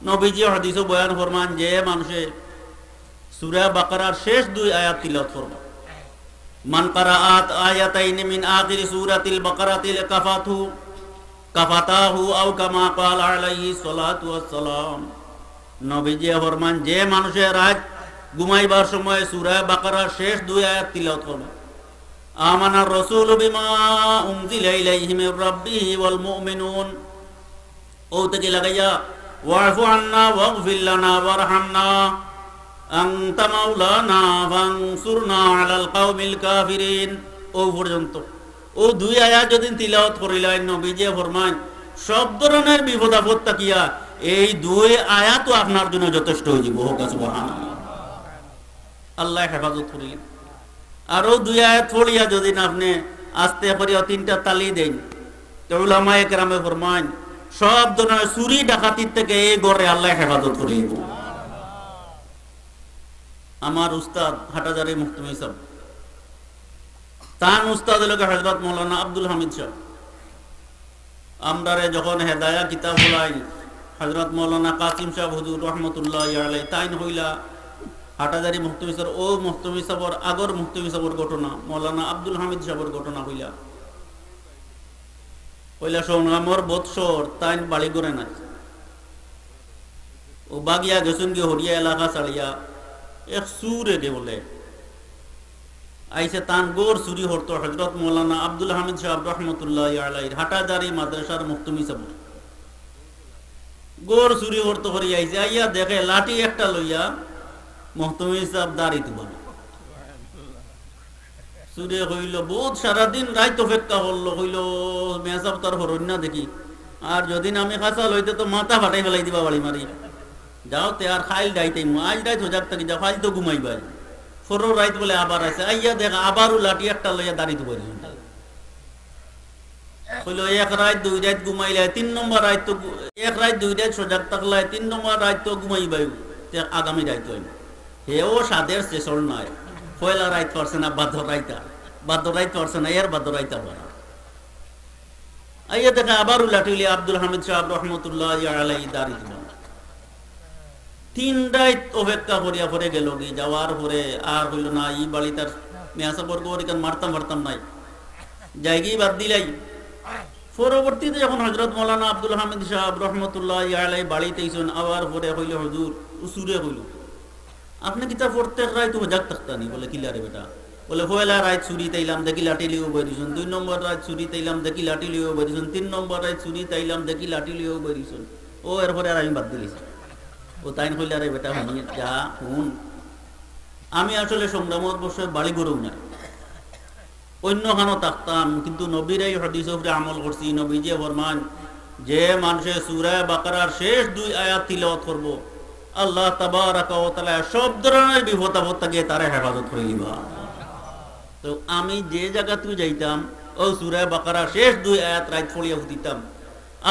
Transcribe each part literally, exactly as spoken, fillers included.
নবীজি হাদিসো বয়ান ফরমান, যে মানুষে সূরা বাকারার শেষ দুই আয়াত তিলাওয়াত করবা, মান কারাআত আয়াতাইনি মিন আখিরি সূরাতিল বাকারাতিল কাফাতু, কাফাতাহু আও কামা ক্বালা আলাইহিস সালাতু ওয়াস সালাম। নবীজি ফরমান, যে মানুষে রাইত ঘুমাইবার সময় সূরা বাকারার শেষ দুই আয়াত তিলাওয়াত করবা, আমানার রাসূলু বিমা উনজিলা ইলাইহি মির রাব্বিহি ওয়াল মুমিনুন, অউ থাকি লাগাইয়া, ওয়াফু আন্না ওয়াগফির লানা ওয়ারহামনা, আনতা মাওলানা ফানসুরনা আলাল কাওমিল কাফিরিন, অউ পর্যন্ত। অউ দুই আয়াত যদিন তিলাওয়াত করিলাইন, নবীজি ফরমাইন, সব ধরনের বিপদ আপদ থাকিয়া এই দুই আয়াতও আপনার জন্য যথেষ্ট অইযিবো। কউক্কা সুবহানাল্লাহ। আল্লায় হেফাজত করিলেন। আরো দুই আয়াত পড়িয়া যদিন আপনে আস্তে করিয়া তিনটা তালি দেইন, তে উলামায়ে কেরামে ফরমাইন, সব ধরনের চুরি ডাকাতির থাকি এই ঘররে আল্লায় হেফাজত করিলিবো। আমার উস্তাদ হাটহাজারী মুহতামিম সাব, তান উস্তাদ অইলো গি হযরত মাওলানা আব্দুল হামিদ সাব। আমরারে যখন হেদায়া কিতাব পড়াইন, হযরত মাওলানা কাসিম সাব হুজুর রহমতুল্লাহি আলাইহি, তাইন কইলা, হাটহাজারী মুহতামিম সাবর, অউ মুহতামিম সাবর, আগর মুহতামিম সাবর ঘটনা, মাওলানা আব্দুল হামিদ সাবর ঘটনা কইলা। কইলা, সংগ্রামর বৎসর তাইন বাড়ি ঘরে নাই। অউ ভাগিয়া গেছইন গি হরিয়া এলাকা ছাড়িয়া, এক চুরে দে বলে আইছে তান ঘর চুরি করতো। হযরত মাওলানা আব্দুল হামিদ সাব রহমতুল্লাহি আলাইহির হাটহাজারী মাদ্রাসার মুহতামিম সাবর ঘর চুরি করতো করি আইছে, আইয়া দেখে লাঠি একটা লইয়া মুহতামিম সাব দাড়ি তুবায়। চুরে কইলো, বউত সারাদিন রাইত অপেক্ষা করলো, কইলো, মেসাব তো আর হরইন না দেখি, আর যদিন আমি খাসা লইতে তো মাথা ফাটাই ফালাই দিবা বাড়ি মারি। যাও তে আর খাইল রাইত আইমু, আইজ রাইত হজাগ থাকি যাও, খাইল তো ঘুমাইবায়। পরর রাইত বলে আবার আইছে, আইয়া দেখ আবারও লাঠি একটা লইয়া দাড়ি তুবায়। কইলো, এক রাইত দুই রাইত ঘুমাইলায়, তিন নম্বর রাইত তো ঘু-, এক রাইত দুই রাইত সজাগ থাকলায়, তিন নম্বর রাইত তো ঘুমাইবায়, তে আগামী রাইত অইবো। হেও সাধের শেষর নাই, পয়লা রাইত পারছে না, বাদর রাইত আর, বাদর রাইত পারছে না, এর বাদর রাইত আবার। আইয়া দেখে আবার উলাটিলি আব্দুল হামিদ সাব রহমতুল্লাহি আলাইহি দাড়ি তুবায়। তিন রাইত অপেক্ষা করিয়া পরে গেলো গি, যাওয়ার পরে আর অইলো না, ই বাড়িত আর মেসাবর ঘর ইখান মারতাম পারতাম নায়, যাইগি বাদ দিলাই। পরবর্তীতে যখন হযরত মাওলানা আব্দুল হামিদ সাব রহমতুল্লাহি আলাইহি বাড়িত আইছইন, আওয়ার পরে কইলো, হুজুর, অউ চুরে কইলো, আপনে কিতা পরতেক রাইত হজাগ থাকতা নি? বলে, কিলা রে বেটা? বলে, পয়লা রাইত চুরিত আইলাম, দেখি লাঠি লইয়া উবাই দিছইন, দুই নম্বর রাইত চুরিত আইলাম, দেখি লাঠি লইয়া উবাই দিছইন, তিন নম্বর রাইত চুরিত আইলাম, দেখি লাঠি লইয়া উবাই দিছইন। অউ এরপরে আর আমি বাদ দিলিছি। অউ তাইন কইলা, রে বেটা, হুনিয়া যা, হুন, আমি আসলে সংগ্রামর বৎসর বাড়ি ঘরেও নাই, অইন্য খানো থাকতাম, কিন্তু নবীর এই হাদিসর উপরে আমল করছি। নবীজিয়ে ফরমাইন, যে মানষে সূরা বাকারার শেষ দুই আয়াত তিলাওয়াত করবো, আল্লাহ তাবারাকা ওয়া তাআলা সব ধরনের বিপদ আপদ থাকি তারে হেফাজত করিলিবা। তো আমি যে জাগাত যাইতাম, অউ সূরা বাকারার শেষ দুই আয়াত রাইত পড়িয়া হুতিতাম।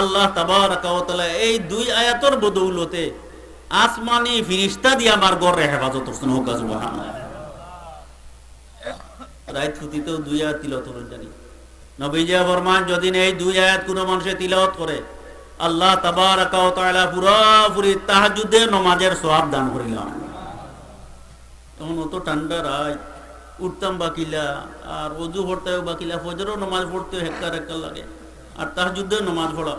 আল্লাহ তাবারাকা ওয়া তাআলা এই দুই আয়াতর বদৌলতে আসমানি ফিরিস্তা দিয়া আমার ঘররে হেফাজত করছইন। কউক্কা সুবহানাল্লাহ। রাইত হুতিতেউ দুই আয়াত তিলাওয়াত করইন জানি। নবীজিয়ে ফরমাইন, যদিন এই দুই আয়াত কুনু মানষে তিলাওয়াত করে, আল্লাহ তাবারাকা ওয়া তাআলা পুরাপুরি তাহাজ্জুদে নমাজের সওয়াব দান করিলাইন। তখন অত ঠান্ডা রাইত, উঠতাম বাকিলা, আর অজু করতাম বাকিলা, ফজরর নমাজ পড়তে হেক্কার হেক্কার লাগে, আর তাহাজ্জুদে নমাজ পড়া।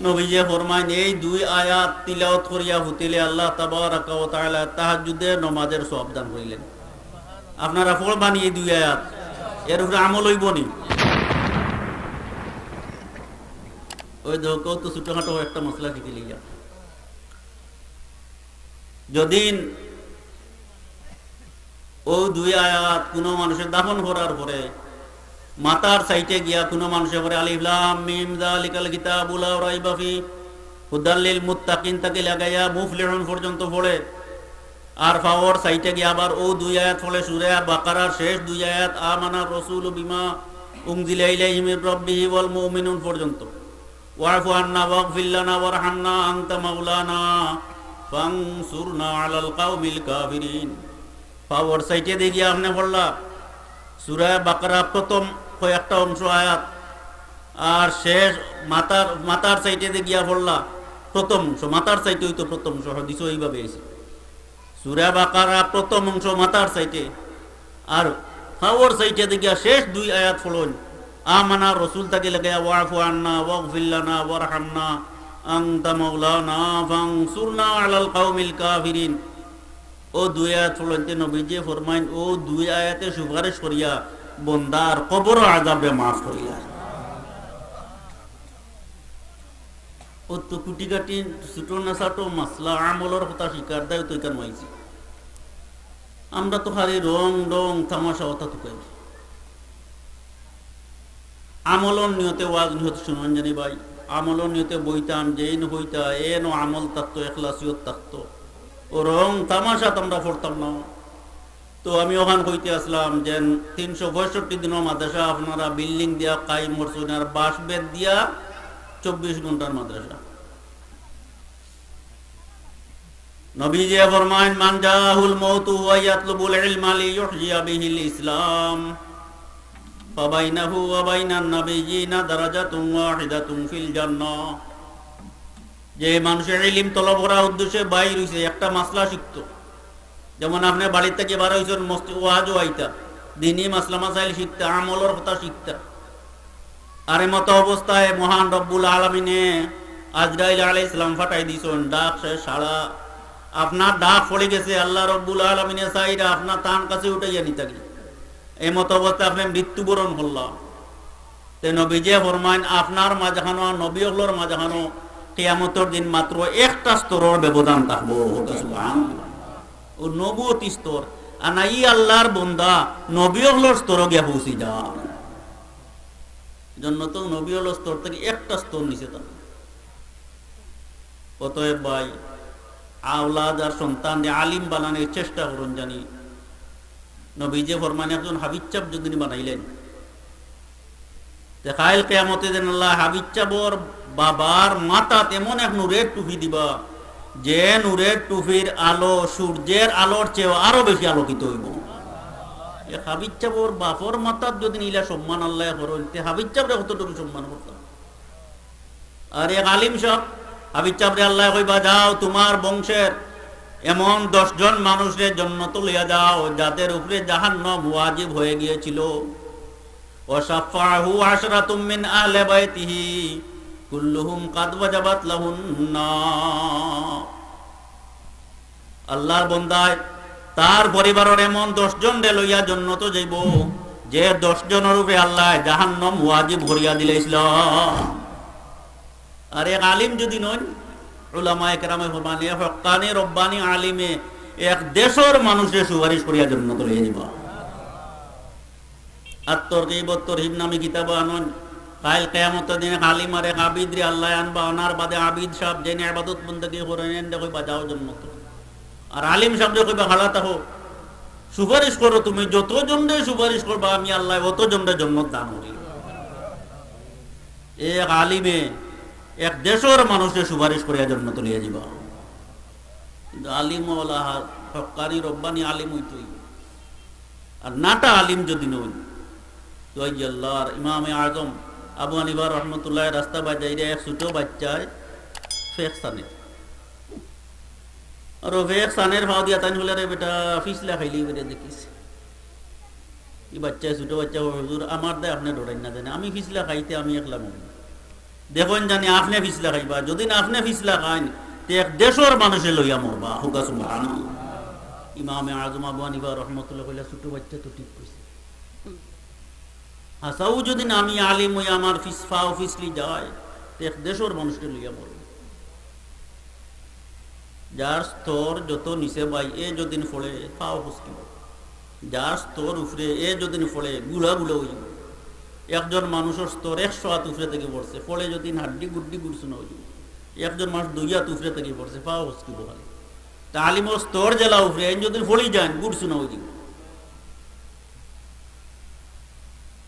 নবীজিয়ে ফরমাইন, এই দুই আয়াত তিলাওয়াত করিয়া হুতিলে আল্লাহ তাবারাকা ওয়া তাআলা তাহাজ্জুদে নমাজের সওয়াব দান করিলাইন। আপনারা পড়বা নি এই দুই আয়াত, এর উপরে আমল অইবো নি? অউ দেখো, কত ছোটখাটো একটা মাসলা শিখিলিলা। যদিন অউ দুই আয়াত কুনু মানষে দাফন করার পরে মাথার সাইডে গিয়া কুনু মানষে পড়ে, আলিফ লাম মিম যালিকাল কিতাবু লা রাইবা ফি হুদাল লিল মুত্তাকিন থাকি লাগাইয়া মুফলিহুন পর্যন্ত পড়ে, আর পাওর সাইডে গিয়া আবার অউ দুই আয়াত পড়ে, সূরা বাকারার শেষ দুই আয়াত, আমানার রাসূলু বিমা উনজিলা ইলাইহি মির রাব্বিহি ওয়াল মুমিনুন পর্যন্ত। ওয়াফু আন্না ওয়াগফির লানা ওয়ারহামনা আনতা মাওলানা ফানসুরনা আলাল কাওমিল কাফিরিন। পাওর সাইডে দি গিয়া আপনে পড়লা সূরা বাকারা প্রথম কয়েকটা অংশ আয়াত, আর শেষ মাথার, মাথার সাইডে দি গিয়া পড়লা প্রথম অংশ, মাথার সাইডে অইতো প্রথম অংশ, হাদিসও এইভাবে আইছে। সূরা বাকারা প্রথম অংশ মাথার সাইডে, আর পাওর সাইডে দেখিয়া শেষ দুই আয়াত পড়ইন, আমানা রসুল থাকি লেগে, "ওয়াফু আন্না, ওয়াগফির লানা, ওয়ারহামনা, আনতা মাওলানা, ফানসুরনা আলাল কাওমিল কাফিরিন।" ও দুই আয়াত পড়ইনতে নবীজি ফরমাইন, ও দুই আয়াতে সুপারিশ করিয়া বন্দার কবর আযাবরে মাফ করিয়া। ও তো কুটি কাটি ছোট না ছোট মাসলা আমলর কথা শিকার দেয় তো এখানে হয়েছে। আমরা তো খালি রং রং তামাশা কথা তুকাই। আমলর নিয়তে ওয়াজ নিয়ত শুনবেন জানি ভাই, আমলর নিয়তে বইতাম, যেইন হইতা, এন আমল থাকতো, এখলাসিয়ত থাকতো। ও রং তামাশা তো আমরা পড়তাম না। তো আমি ওখান কইতে আসলাম যে তিনশো পঁয়ষট্টি দিনও মাদ্রাসা আপনারা বিল্ডিং দিয়া কায়েম করছইন, আর বাঁশ বেত দিয়া চব্বিশ ঘন্টার মাদ্রাসা। নবীজি ফরমাইন, "মান জাআহুল মাউতু ওয়া ইয়াতলুবুল ইলমা লিইউহইয়া বিহিল ইসলাম, ফাবাইনাহু ওয়া বাইনান নাবিয়্যিনা দারাজাতুন ওয়াহিদাতুন ফিল জান্নাহ।" যে মানুষের ইলিম তলব করার উদ্দেশ্যে বাইর হইছে, একটা মাসলা শিখতো, যেমন আপনি বাড়ির থেকে বার হইছেন, মসজিদ ওয়াজও আইতা, দিনই মাসলা মাসাইল শিখতা, আমলর কথা শিখতা। আর এমতো অবস্থায় মহান রব্বুল আলামিনে আজরাইল আলাইহিস সালাম ফাটাই দিছইন, ডাক শেষ সাড়া, আপনার ডাক পড়ে গেছে, আল্লাহ রব্বুল আলামিনে চাইরা আপনার তান কাছে উঠাইয়া নিতা গি। এমতো অবস্থায় আপনি মৃত্যুবরণ করলা। তে নবীজি ফরমাইন, আপনার মাঝখানো আর নবী অকলর মাঝখানো কিয়ামতর দিন মাত্র একটা স্তরর ব্যবধান থাকবো। সুবহানাল্লাহ। ও নবুয়তি স্তর, আর না ই আল্লাহর বন্দা নবী অকলর স্তর গিয়া পৌঁছি যা। জন্নত নবী অকলর স্তর থেকে একটা স্তর নিচে থাকবো। অতএব ভাই, আওলাদ আর সন্তান যে আলিম বানানোর চেষ্টা করুন জানি। নবীজি ফরমাইন, একজন হাফিজ সাব যদি বানাইলেন, তে কাইল কিয়ামতে দিন আল্লাহ হাফিজ সাবর বাবার মাথাত এমন এক নূরের টুপি দিবা, যে নূরের টুপির আলো সূর্যের আলোর চেয়েও আরো বেশি আলোকিত হইব। এ হাফিজ সাবর বাপর মাথাত যদি ইলা সম্মান আল্লাহ করইন, তে হাফিজ সাবরে কতটুকু সম্মান করতাম। আর এক আলিম সাব, হাফিজ সাবরে আল্লাহ কইবা, "যাও, তোমার বংশের এমন দশ জন মানুষরে জন্নত লইয়া যাও, যাদের উপরে জাহান্নাম ওয়াজিব হয়ে গিয়েছিল।" "وشفعه عشرة من أهل بيته كلهم قد وجبت لهم النار।" আল্লাহর বন্দায় তার পরিবারর এমন দশ জনরে লইয়া জন্নত যাইব, যে দশ জনর উপরে আল্লাহ জাহান্নাম ওয়াজিব করিয়া দিলাইছলা। আর এক আলিম যদি নইন, উলামায়ে কেরামে ফরমাইন, এ হক্কানি রব্বানি আলিমে এক দেশর মানুষরে সুপারিশ করিয়া জন্নত লইয়া যাইবা। আত-তরগিব ওয়াত-তরহিব নামে কিতাব আনইন। কাইল কিয়ামতর দিন এক আলিম আর এক আবিদরে আল্লাহ আনবা, আনার বাদে আবিদ সাব যেন ইবাদত বন্দেগি করইন, এনরে কইবা, "যাও জন্নত।" আর আলিম সাবরে কইবা, "খাড়া থাকো, সুপারিশ করো তুমি, যত জনরে সুপারিশ করবা আমি আল্লাহ অত জনরে জন্নত দান করি।" এক আলিমে এক দেশর মানুষরে সুপারিশ করিয়া জন্নত লইয়া যাইবা। কিন্তু আলিম ওয়ালা হা-, হক্কানি রব্বানি আলিম হইতে হইব। আর নাটা আলিম যদি নই, তো এই যে আল্লাহর ইমামে আজম আবু হানিফা রহমতুল্লাহ রাস্তা বাজাইরে এক ছোট বাচ্চায় ফেক সানে। আর ও ফেক সানের ফাও দিয়া তাইন বলে, "রে বেটা, ফিসলা খাইলি বেটা দেখিস।" এই বাচ্চায়, ছোট বাচ্চা, "ও হুজুর, আমার দে আপনে ডরাইন না জানে, আমি ফিসলা খাইতে আমি একলা মরি।" দেখইন জানি আপনে ফিসলা খাইবা, যদি না আপনে ফিসলা খাইন, তে এক দেশর মানুষে লইয়া মরবা। হুকা সুবহানাল্লাহ। ইমামে আজম আবু হানিফা রহমতুল্লাহ কইলা, "ছোট বাচ্চা তো ঠিক কইছে।" হাছাউ যদি না আমি আলিম অই আমার ফিস-, ফাও ফিসলি যায়, তে এক দেশর মানুষরে লইয়া মরমু। যার স্তর যত নিচে ভাই, এ যদিন পড়ে, ফাও হুচকিব। যার স্তর উপরে, এ যদিন পড়ে, গুড়া গুড়া অইব। একজন মানুষর স্তর একশো হাত উপরে থাকি পড়ছে, পড়ে যদিন হাড্ডি গুড্ডি গুড়ছুনা অইব। একজন মানুষ দুই হাত উপরে থাকি পড়ছে, ফাও হুচকিব খালি। তা আলিমর স্তর যেলা উপরে, এন যদিন পড়ি যাইন, গুড়ছুনা অইব।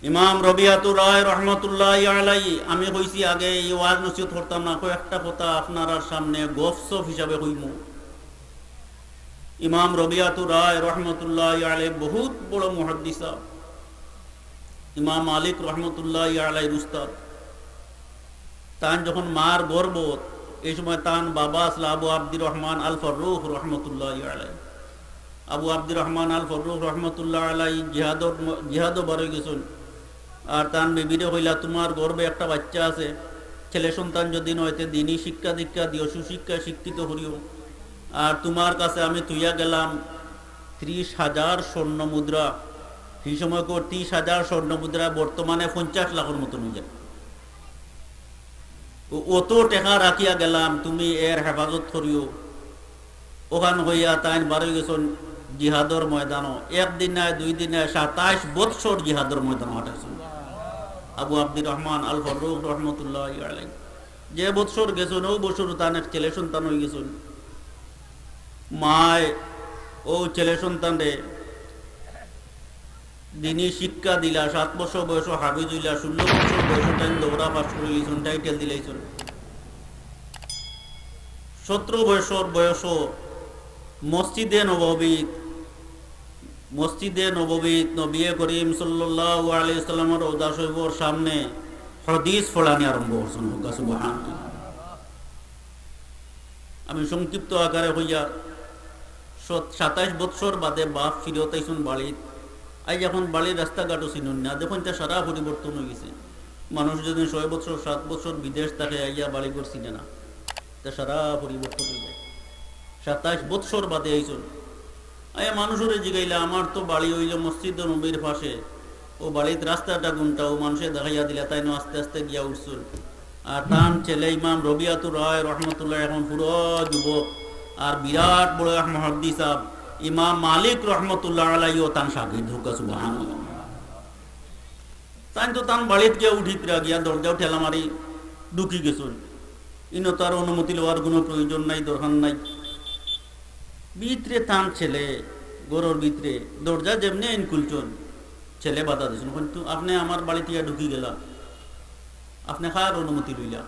ইমাম রবিয়াতুর রায় রহমতুল্লাহি আলাইহি, আমি কইছি আগে এই ওয়াজ নসিহত করতাম না, কয়েকটা কথা আপনারার সামনে গফসফ হিসাবে কইমু। ইমাম রবিয়াতুর রায় রহমতুল্লাহি আলাইহি বহুত বড় মুহাদ্দিস সাব। ইমাম মালিক রহমতুল্লাহি আলাইহির উস্তাদ। তান যখন মার গর্ভত এই সময় তান বাবা আছলা আবু আব্দুর রহমান আল ফারুক রহমতুল্লাহ আলাই। আবু আব্দুর রহমান আল ফারুক রহমতুল্লাহ আলাই জিহাদর ম-, জিহাদো বার অই গেছইন। আর তান বিবিরে কইলা, "তুমার গর্ভে একটা বাচ্চা আছে, ছেলে সন্তান যদি নয়, তে দিনী শিক্ষা দীক্ষা দিও, সুশিক্ষা শিক্ষিত করিও। আর তুমার কাছে আমি থুইয়া গেলাম ত্রিশ হাজার স্বর্ণ মুদ্রা।" সেই সময়কার ত্রিশ হাজার স্বর্ণ মুদ্রা বর্তমানে পঞ্চাশ লাখর মতন অই যায়। ও-, অত টেকা রাখিয়া গেলাম, তুমি এর হেফাজত করিও। অখান কইয়া তাইন বার অই গেছইন জিহাদর ময়দানো। একদিন নায়, দুই দিন নায়, সাতাইশ বৎসর জিহাদর ময়দানো কাটাইছইন আবু আব্দুর রহমান আল ফারুক রহমতুল্লাহ আলাই। যে বৎসর গেছইন, অউ বৎসর তান এক ছেলে সন্তান অই গেছইন। মায় অউ ছেলে সন্তানরে দিনী শিক্ষা দিলা, সাত বছর বয়সো হাফিজ অইলা, ষোলো বছর বয়সো তাইন দৌড়া পাস করিলিছইন, টাইটেল দিলাইছইন। সতেরো বছর বয়সো মসজিদে নববীত, মসজিদে নববীত নবিয়ে করিম সাল্লাল্লাহু আলাইহি ওয়াসাল্লামর রওজা শরীফর সামনে হাদিস পড়ানি আরম্ভ করছইন। কউক্কা সুবহানাল্লাহ। আমি সংক্ষিপ্ত আকারে কইয়ার, সত-, সাতাইশ বৎসর বাদে বাপ ফিরত আইছইন বাড়িত। আইজ অখন বাড়ির রাস্তাঘাটও চিনইন না। দেখইন, ইতা সারা পরিবর্তন অই গেছে। মানুষ যদি ছয় বৎসর, সাত বৎসর বিদেশ থাকে, আইয়া বাড়িঘর চিনে না। ইতা সারা পরিবর্তন অই যায়। সাতাইশ বৎসর বাদে আইছইন। আইয়া মানুষরে জিগাইলা, "আমার তো বাড়ি অইলো মসজিদ নবীর পাশে, অউ বাড়িত রাস্তাটা কুনটা?" অউ মানষে দেখাইয়া দিলা, তাইন আস্তে আস্তে গিয়া উঠছইন। আর তান ছেলে ইমাম রবিয়াতুর রায় রহমতুল্লাহ অখন পুরা যুবক, আর বিরাট বড় এক মুহাদ্দিস সাব, ইমাম মালিক রহমতুল্লাহ আলাইহিও তান শাগির্দ। কউক্কা সুবহানাল্লাহ। তাইন তো তান বাড়িত গিয়া উঠিতরা, গিয়া দরজাও ঠেলা মারি ঢুকি গেছইন। ইনো তার অনুমতি লওয়ার কুনু প্রয়োজন নাই, দরকার নাই। ভিতরে তান ছেলে, ঘরর ভিতরে দরজা যেমনে আইন খুলছইন, ছেলে বাধা দিছইন, কইন, "আপনে আমার বাড়িত ইয়া ঢুকি গেলা, আপনে কার অনুমতি লইলা?"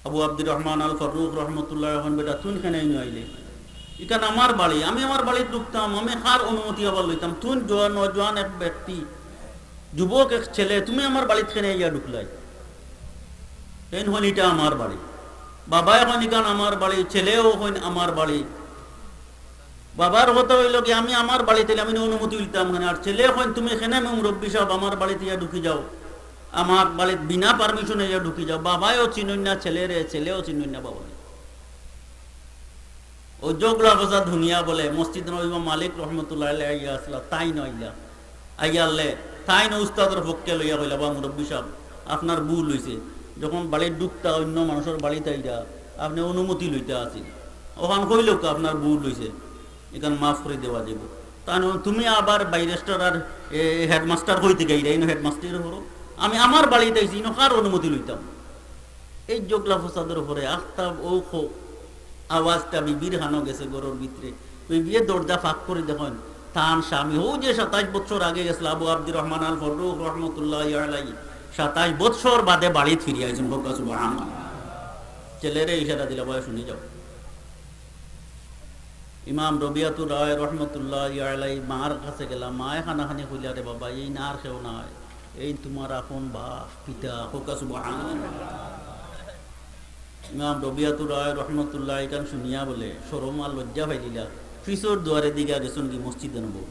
আবু আব্দুর রহমান আল ফারুক রহমতুল্লাহ কইন, "বেটা, তুইন কেনে ইনো আইলে? ইখান আমার বাড়ি, আমি আমার বাড়িত ঢুকতাম, আমি কার অনুমতি আবার লইতাম? তুইন জোয়ান, নওজোয়ান এক ব্যক্তি, যুবক এক ছেলে, তুমি আমার বাড়িত কেনে আইয়া ঢুকলায়?" তাইন কইন, "ইটা আমার বাড়ি।" বাবায় কইন, "ইখান আমার বাড়ি।" ছেলেও কইন, "আমার বাড়ি।" বাবার কথা অইলো কি, "আমি আমার বাড়িত আইলে আমি অনুমতি লইতাম কেনে?" আর ছেলে কইন, "তুমি কেনে মুরব্বি সাব আমার বাড়িত ইয়া ঢুকি যাও, আমার বাড়িত বিনা পারমিশনে ইয়া ঢুকি যাও?" বাবায়ও চিনইন না ছেলেরে, ছেলেও চিনইন না বাবারে। অউ জগলা ফসাদ হুনিয়া বলে মসজিদ নবীর ইমাম মালিক রহমতুল্লাহ আলাইহি আইয়া আছলা, তাইন আইলা। আইয়া আরলে তাইন উস্তাদর পক্ষে লইয়া কইলা, "বা মুরব্বি সাব, আপনার ভুল অইছে। যখন বাড়িত ঢুকতা, অইন্য মানষর বাড়িত আইরা, আপনে অনুমতি লইতা আছিল। অখান কইলউক্কা আপনার ভুল অইছে, ইখান মাফ করি দেওয়া যাইবো।" তাইন কইন, "তুমি আবার ব্যারিস্টার আর, এ, হেডমাস্টার কই থাকি আইরা? ইনো হেডমাস্টারি করো। আমি আমার বাড়িত আইছি, ইনো কার অনুমতি লইতাম?" এই জগলা ফসাদর পরে আখতাব অউ খো-, আওয়াজটা বিবির কানো গেছে ঘরর ভিতরে। বিবিয়ে দরজা ফাঁক করি দেখইন, তান স্বামী, অউ যে সাতাইশ বৎসর আগে গেছলা আবু আব্দুর রহমান আল ফারুক রহমতুল্লাহ আলাইহি, সাতাইশ বৎসর বাদে বাড়িত ফিরিয়া আইছইন। কউক্কা সুবহানাল্লাহ। ছেলেরে ইশারা দিলা, "বয়, হুনি যাও।" ইমাম রবিয়াতুর রায় রহমতুল্লাহ আলাইহি মার কাছে গেলা, মায়ে কানাকানি কইলা, "রে বাবা, এইন আর কেউ নায়, এইন তুমার আপন বাপ, পিতা।" কউক্কা সুবহানাল্লাহ। ইমাম রবিয়াতুর রায় রহমতুল্লাহ ইখান হুনিয়া বলে শরম আর লজ্জা পাইলিলা, পিছর দুয়ারে দিগা গেছইন গি মসজিদে নববী।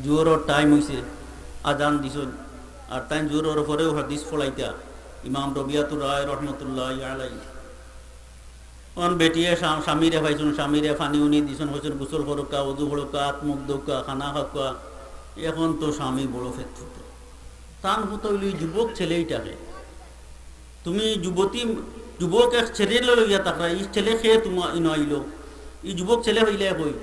জোহরর টাইম অইছে, আজান দিছইন, আর তাইন জোহরর পরেও হাদিস পড়াইতা ইমাম রবিয়াতুর রায় রহমতুল্লাহ আলাইহি। অখন বেটিয়ে স্বা-, স্বামীরে পাইছইন, স্বামীরে পানি উনি দিছইন, কইছইন, "গোসল করউক্কা, অজু করউক্কা, আত মুখ ধউক্কা, খানা খাউক্কা।" অখন তো স্বামী বড় ফেতফুতে। তান কথা অইলো, ই যুবক ছেলে ইটাকে। তুমি যুবতী, যুবক এক ছেলেরে লইয়া থাকরায়, ই ছেলে কে তুমার ইনো আইলো? ই যুবক ছেলে অইলে কই?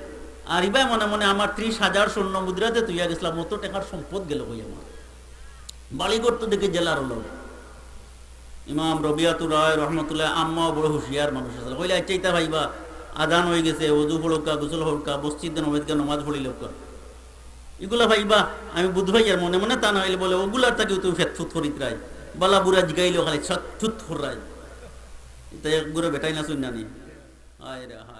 আর ইবায় মনে মনে, "আমার ত্রিশ হাজার স্বর্ণ মুদ্রা যে থইয়া গেছলাম, অত টেকার সম্পদ গেল কই আমার? বাড়িঘর তো দেখি জেলার অইলো।" ইমাম রবিয়াতুর রায় রহমতুল্লাহ আম্মাও বড় হুঁশিয়ার মানুষ আছলা। কইলা, "আইচ্ছা, ইতা পাইবা, আজান অই গেছে, অজু করউক্কা, গোসল করউক্কা, মসজিদে নববীত গিয়া নমাজ পড়িলউক্কা।" ইগুলা পাইবা, আমি বুঝ পাইয়ার মনে মনে তান অইলে বলে, "অগুলার থাকিও তুমি ফেতফুত করিতরায়। বালা বুরা জিগাইলেও খালি ছুত ছুত কররায়।" ইতা এক গুরে বেটাইন আছইন না নি? আয় রে, আহা।